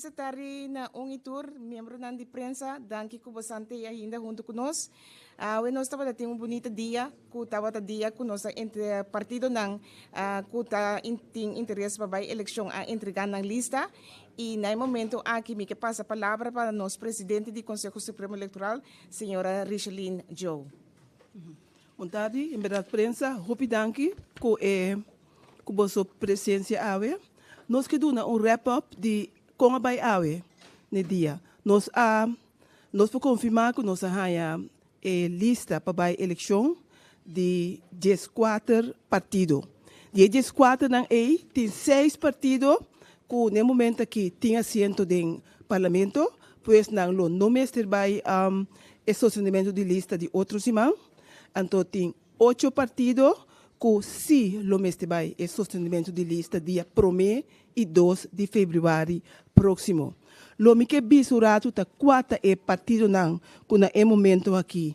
Felis atardi na un i tur, miembronan di prensa, danki ku bosan t'ei ainda huntu ku nos. Awe nos tabata tin un bunita dia, ku tabata dia ku nos a entre partidonan ku ta tin interes pa bai elekshon a entregá nan lista. I na e momento aki mi ke pasa palabra pa nos presidente di Konseho Supremo Elektoral, señora Richeline Joe. Bon tardi, en berdad prensa, hopi danki ku e ku boso presencia awe. Nos ke duna un wrap up di kon a bai awe n'e dia. Nos a nos por konfirmá ku nos a haña e lista pa bai elekshon di dieskuater partido. Di e dieskuaternan ei tin seis partido ku n'e momento aki tin asiento den parlamento, pues nan lo no mester bai e sostenementu di lista di otro siman. Anto tin Ocho partido ku sí lo mester bai e sostenimentu di lista dia promé i dos di febrüari próksimo. Lo mi ke bisa un ratu ta kua ta e partidonan ku na e momento aki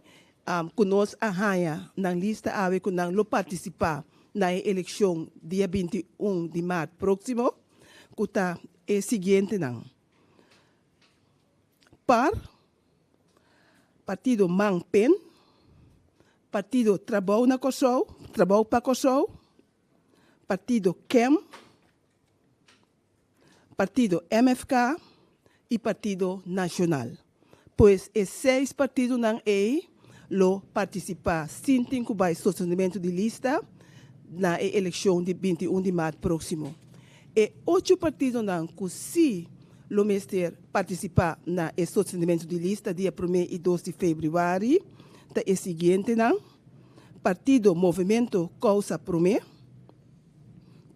ku nos a haña nan lista awe ku nan lo partisipá na e elekshon dia 21 di mart próksimo, ku ta e siguientenan, Par, Partido Man Pen, Partido Trabou na Kòrsou, Trabou pa Kòrsou, Partido kem, Partido MFK i Partido Nashonal. Pues e seis partidonan ei lo partisipá sin tin ku bai sostenimentu di lista na e elekshon di 21 di mart próksimo. E ocho partidonan ku sí lo mester partisipá na e sostenimentu di lista dia promé i dos di febrüari ta e siguientenan, Partido Movemento Kousa Promé,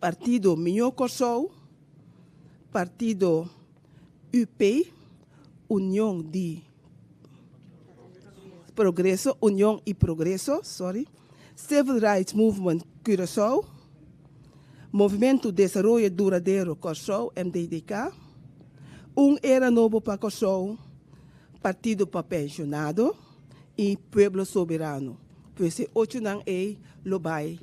Partido Mihó Kòrsou, Partido UP, Union di Progreso, Union i Progreso, sorry, Civil Rights Movement Curaçao, Movementu Desaroyo Duradero Kòrsou, MDDK, Un Era Nobo pa Kòrsou, Partido pa Penshonado i Pueblo Soberano. Pues e ochonan ei lo bai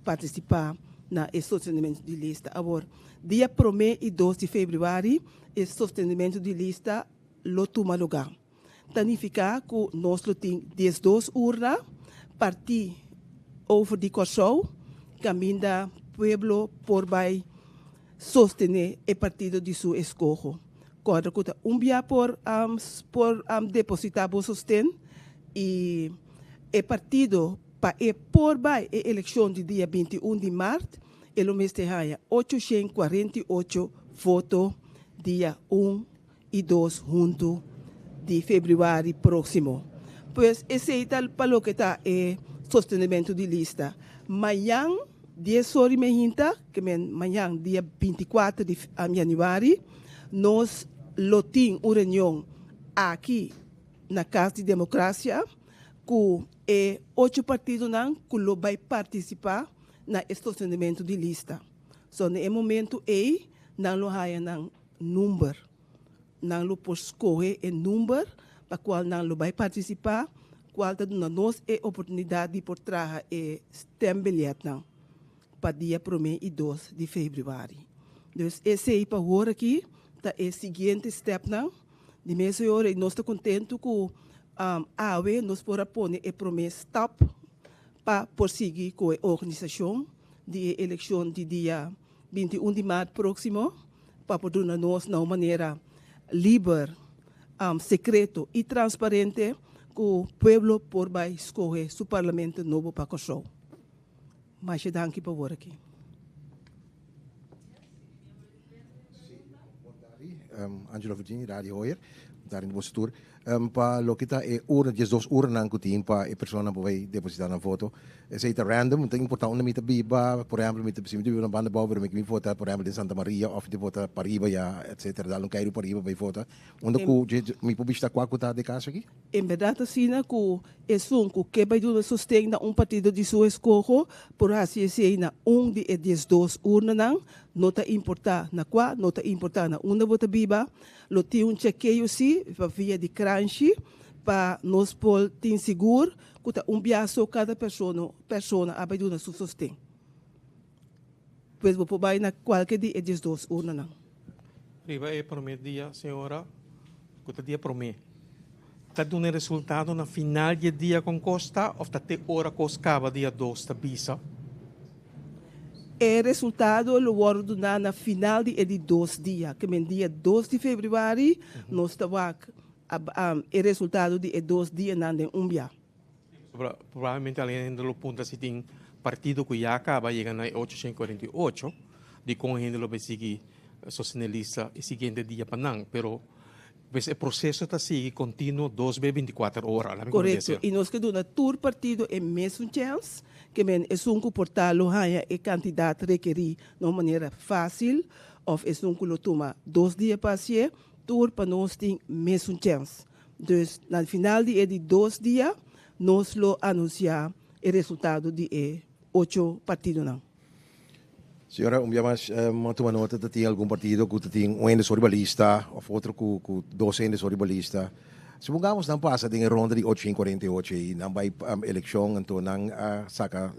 partisipá na e sostenementu di lista. Awor, dia promé i dos di febrüari e sostenementu di lista lo tuma lugá. Ta nifiká ku nos lo tin 12 urna partí over di Kòrsou kaminda pueblo por bai sostené e partido di su eskoho. Kòrda ku ta un bia por por depositá bo sosten i e partido pa e por bai e elekshon di dia 21 di mart e lo mester haña 848 voto dia 1 i 2 huntu di febrüari próksimo. Pues esei ta pa loke ta e sostenementu di lista. Mañan 10 or i mehinta, ke men mañan dia 24 di yanüari, nos lo tin un reunion aki na Kas di Demokrasia ku e ocho partidonan ku lo bai partisipá na e sostenementu di lista. So na e momentu ei nan lo haña nan number. Nan lo por skohe e number pa kual nan lo bai partisipá, kual ta duna nos e oportunidat di por traha e stembiljetnan pa dia promé i dos di febrüari. Dus esei pa wor aki ta e siguiente stèpnan. Di mes ora nos ta kontentu ku awe nos por a pone e promé stap pa por sigui ku e organisashon di e elekshon di dia 21 di mart próksimo pa por duna nos na un manera liber, sekreto i transparente ku pueblo por bai skohe su parlamento nobo pa Kòrsou. Masha danki pa wor aki. Angelo Virginie, Radio Hoyer, daar in de Bosse Pa loke ta e urna, 12 urnanan ku tin pa e personanan por bai depositá nan voto. Esei ta random, no ta importá unda mi ta biba. Por ehèmpel, mi ta si mi ta biba na banda abou, pero mi ke bin vota por ehèmpel den Santa Maria òf mi ta vota pariba ya, etsetera, dal un keiru pariba bai vota. Unda ku mi por bishita kua ku ta den kaso aki? En bèrdat asina ku esun ku ke bai duna sosten na un partido di su eskoho por hasi esei na un di e 12 urnanan, no ta importá na kua, no ta importá na unda bo ta biba. Lo tin un chekeo si pa via di kranshi pa nos por tin sigur ku ta un bia so kada persona persona a bai duna su sosten. Pues bo por bai na kualke di e 12 urnanan. Riba e promé dia, señora, ku ta dia promé, ta duna e resultado na final di e dia kon kos ta òf ta te ora kos kaba dia dos ta bisa? E resultado lo wòrdu duná na final di e di dos dia, ke men dia dos di febrüari nos ta wak e resultado di e dos dianan den un bia. Pasobra probablemente algén hende lo puntra si tin partido ku ya kaba yega na e 848, dikon hende lo bai sigui sostené lista e siguiente dia pa nan. Pero pues e proseso ta sigui kontinuo dos be 24 ora, laat mi komprendé Korekto, i nos ke duna tur partido e mesun chèns, ke men esun ku por ta lo haña e kantidat rekerí na un manera fásil òf esun ku lo tuma dos dia pa hasié, tur pa nos tin mesun chèns. Dus na final di e di dos dia nos lo anunsiá e resultado di e ocho partidonan. Señora, un bia mas mi a tuma nota ta tin algun partido ku ta tin un hende so riba lista òf otro ku ku dos hende so riba lista. Supongamos nan pasa den e ronda di ocho shen kuarenta i ocho ei, nan bai elekshon anto nan a saka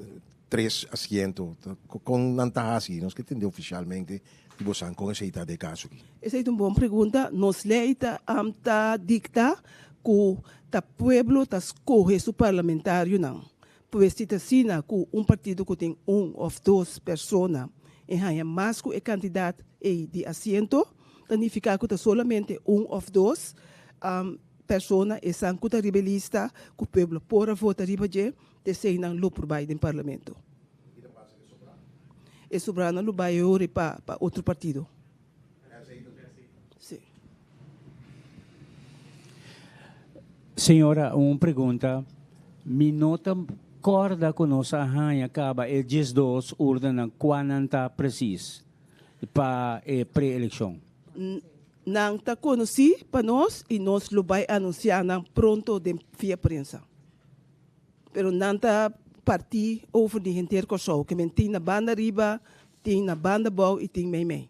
tres asiento. Kon nan ta hasi? Nos ke tende ofishalmente Di bosan kon esei ta den e kaso aki? Esei ta un bon pregunta. Nos lei ta ta dikta ku ta pueblo ta skohe su parlamentarionan. Pues si ta asina ku un partido ku tin un òf dos persona e haña mas ku e kantidat ei di asiento, ta nifiká ku ta solamente un òf dos persona esan ku ta riba e lista ku pueblo por a vota riba dje, ta eseinan lo por bai den parlamento. E sobrano lo bai ori pa pa otro partido. Si. Señora, un pregunta. Mi no ta corda cu nos a haña caba e 12 urnanan cua nan ta precies pa e pre-eleccion. Nan ta conoci pa nos y nos lo bai anuncia nan pronto den via prensa. Pero nan ta partí over di henter Kòrsou, ke men tin na banda riba, tin na banda bou i tin meimei.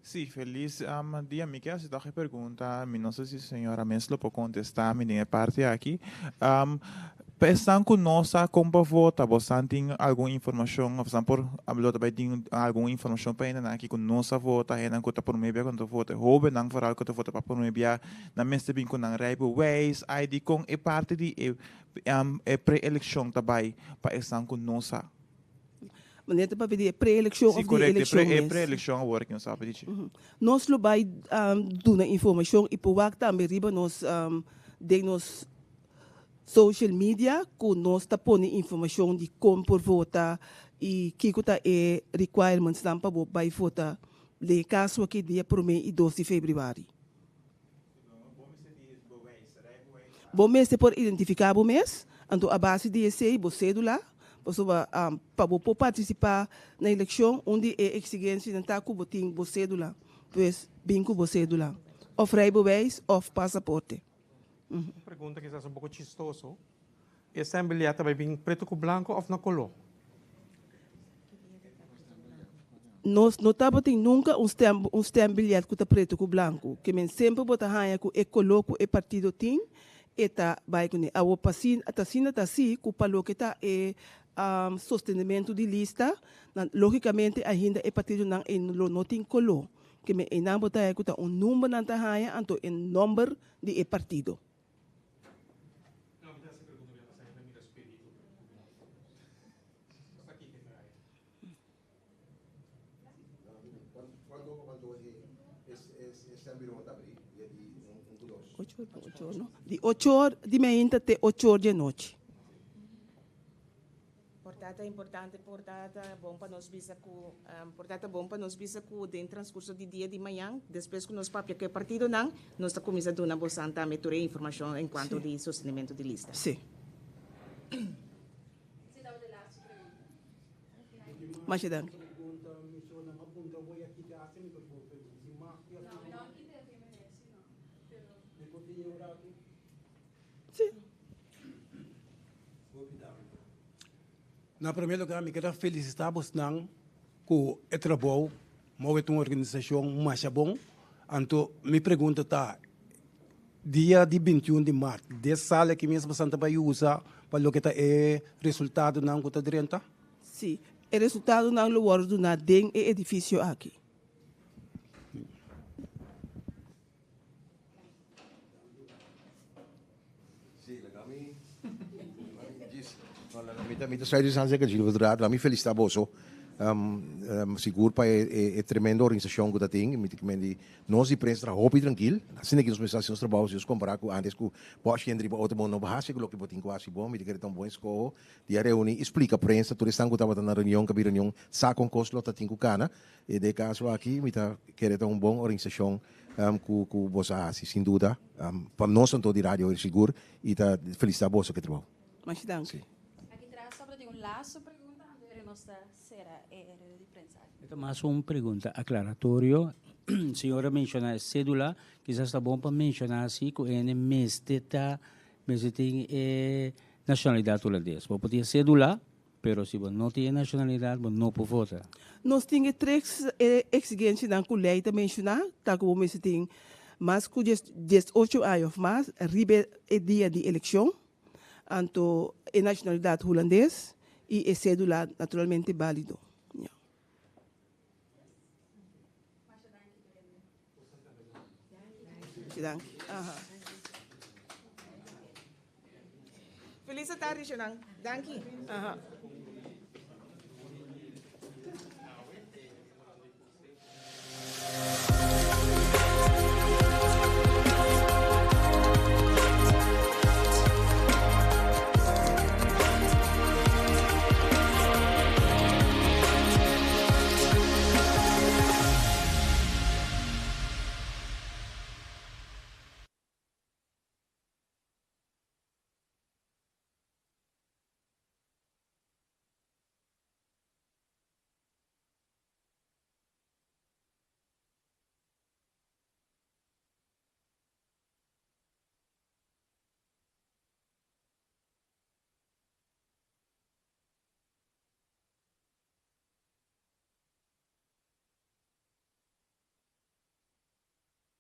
Sí, felis dia. Mi ke hasi tòg e pregunta, mi no sa si señora mes lo por kontestá mi den e parti aki. Pa esnan ku no sa kon pa vota, bosan tin algun informashon òf bosan por lo ta bai tin algun informashon pa hendenan aki ku no sa vota, hendenan ku ta promé bia ku nan ta vota, hóbennan foral ku ta vota pa promé bia, Nan mester bin ku nan rijbewijs, ID, kon e parti di e e pre-elekshon ta bai pa esnan ku no sa. Manera ta papia di e pre-elekshon òf di e elekshon mes? Si, korekto, e pre-elekshon awor ki nos a papia di dje. Nos lo bai duna informashon i por wak tambe riba nos den nos social media ku nos ta pone informashon di kon por vota i kiko ta e requirements-nan pa bo bai vota den e kaso aki dia promé i dos di febrüari. Bo mester por identifiká bo mes, anto a base di esei bo sédula, pasobra pa bo por partisipá na elekshon un di e eksigensianan ta ku bo tin bo sédula, pues bin ku bo sédula, òf rijbewijs òf pasaporte. Un pregunta kisas un poko chistoso, E stembiljet ta bai bin pretu ku blanku òf na koló? Nos no tabatin nunka un stem un stembiljet ku ta pretu ku blanku. Ke men semper bo ta haña ku e koló ku e partido tin, e ta bai kuné. Awor pa si ta asina ta si ku pa loke ta e sostenementu di lista, nan lógikamente ainda e partidonan ei lo no tin koló. Ke men einan bo ta haña ku ta un number nan ta haña anto e nòmber di e partido. Di ocho or di mainta te ocho or di anochi. Por ta ta importante, por ta ta bon pa nos bisa ku, por ta ta bon pa nos bisa ku den transkurso di dia di mañan, despues ku nos papia ku e partidonan, nos ta kuminsá duna bosan tambe tur e informashon en kuanto di sostenimentu di lista. Sí. Masha danki. Sí. Na primer lugar mi keda felicita bosnan cu e trabou, move ta un organisacion masha bon, anto mi pregunta ta dia di 21 di maart des sala aki mes bosan ta bay usa pa loke ta e resultadonan cu ta drenta? Sí, e resultadonan lo wordo duna den e edificio aki. Sí, laga mi mi ta mi ta sluit esnan serka Gilbert Raad. Laga mi felicita boso sigur pa e tremendo organisacion cu ta tin. Mi ta kimen di nos di prensa ta hopi trankil. Asina ki nos mester haci nos trabao si nos compara cu antes cu bo a hende riba otro bo no bo haci cu loke bo tin cu haci bon. Mi ta kere ta un bon escoho di a reuni y splica prensa tur esnan cu tabata na reunion cu a bin reunion sa con cos lo ta tin cu cana. E den e caso aki mi ta kere ta un bon organisacion cu cu boso a haci sin duda. Pa nos anto di Radio Hoyer sigur y ta felicita boso cu e trabou. Masha danki. Si. Aki tras tabata tin un laatste pregunta anto eri nos ta cera e rueda di prensa aki. E ta mas un pregunta aclaratorio. Señor a menciona e cedula, kisas ta bon pa menciona asi cu hende mester ta mester tin e nacionalidad Hulandes. Bo por tin e cedula, Pero si bo no tin e nashonalidat, bo no por vota. Nos tin e tres exigencianan cu ley ta menciona, ta cu bo mester tin mas cu 18 aña of mas riba e dia di eleccion, anto e nacionalidad Hulandes y e cedula naturalmente balido. Ya. Danki. Aha. Feliz tarde, Shanang. Danki. Aha.